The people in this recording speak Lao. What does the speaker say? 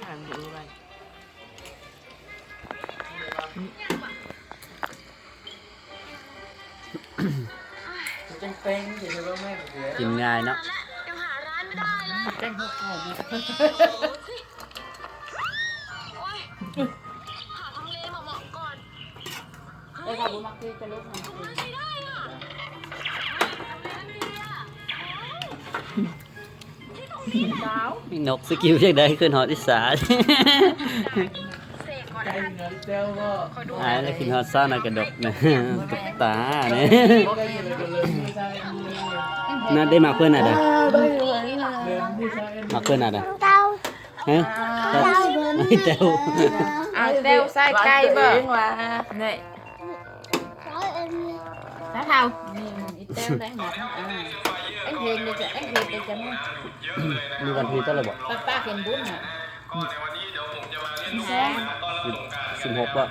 ຖາມດີໄວ້ ເປັນເປັນ ກິນງ່າຍເນາະ. ເປັນຫົວໂກງ ໂອ້ຍ ຫາທຳເລເໝາະໆກ່ອນ. ເອີ ຖ້າບໍ່ມັກຄືຈະເລີກນຳ ເອີ ໃຊ້ໄດ້ອະ. ນກສະກິວຈັ່ງໃດ ຂຶ້ນຮອດອີສານ ອາຍແລ້ວ ຂຶ້ນຮອດສາວນາກະດົກນະ ຕຸກຕານະ ນະໄດ້ມັກເພິ່ນນະເດີ ມັກເພິ່ນນະເດີ ຮະ ເຕົ້າ ເຕົ້າ ເຕົ້າ ເຕົ້າ ເຕົ້າ ເຕົ້າ ເຕົ້າ ເຕົ້າ ເຕົ້າ ເຕົ້າ ເຕົ້າ ເຕົ້າ ເຕົ້າ ເຈົ້າ ເຈົ້າ ເຈົ້າ ເຈົ້າ ເຈົ້າ ເຈົ້າ ເຈົ້າ ເຈົ້າ ເຈົ້າ ເຈົ້າ ເຈົ້າ ເຈົ້າ ເຈົ້າ ສາວເຖົ້າ ນີ້ອີແຕ້ວໄດ້ຫອດ ອ່າ ເອັງເຮັດເດຈະ ເອັງເຮັດເດຈະ ມື້ວັນທີເທົ່າໃດບໍ? ປ້າ ປ້າເຫັນບຸນນະ ສິບຫ້າ ສິບ ສິບຫົກບໍ?